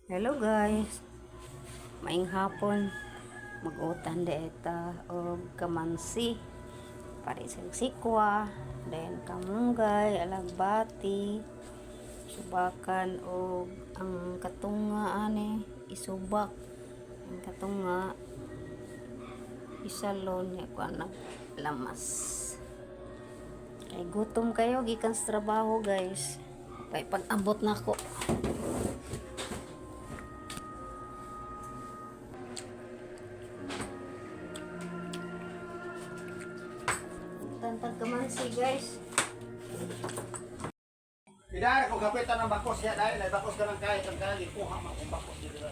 Hello guys. Maayong hapon. Mag-utan diay ta og kamansi. Pares ang sikwa, then kamunggay, alagbati, subakan og ang katunga ani isubak. Ang katunga isalon niya kuan lamas. Kay gutom kayo gikan sa trabaho, guys. Kay pag-abot na ko. Tantag kamansi, guys. Idara ko kapitan ng bakos ya dahil ay bakos ka ng kahit ang kaya kuha man kung bakos dito.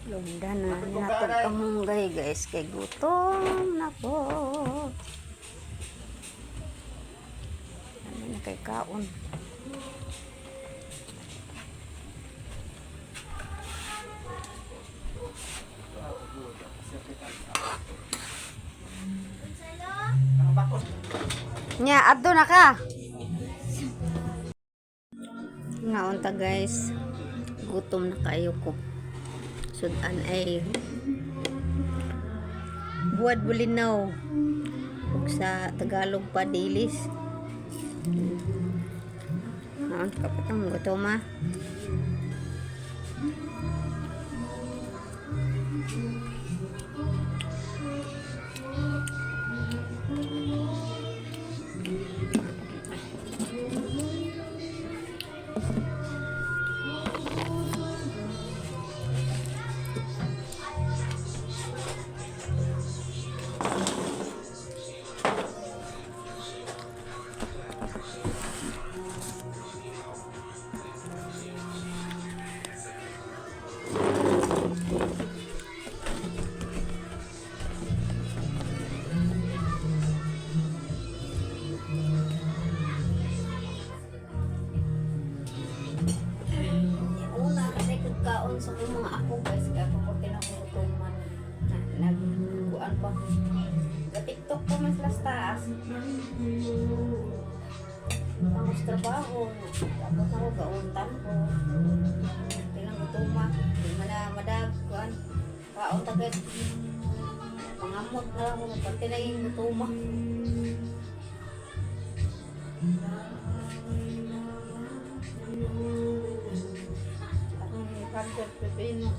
Lunda na natog kamunggay, guys, kay gutom na po. Ano na kay kaon. Ang bakos. Nya, adto na ka. Nga unta, guys. Gutom na kayo ko. Sudan ay buwad bulinaw. Ug sa Tagalog pa, dilis. Naon ka pa tong gutom ah. Una kasi kagkaon sa akong mga ako, guys, kaya ako ko tinagutuman na nagkuan pa. Ga-TikTok pa man sila sa taas. Pangos trabaho, tapos ako gauntan ko. Tinagutuma, di man na madag kuan. Kaon ta, guys. Pangamot na lang ako, pati na yung gutuma. Akong father, pepino.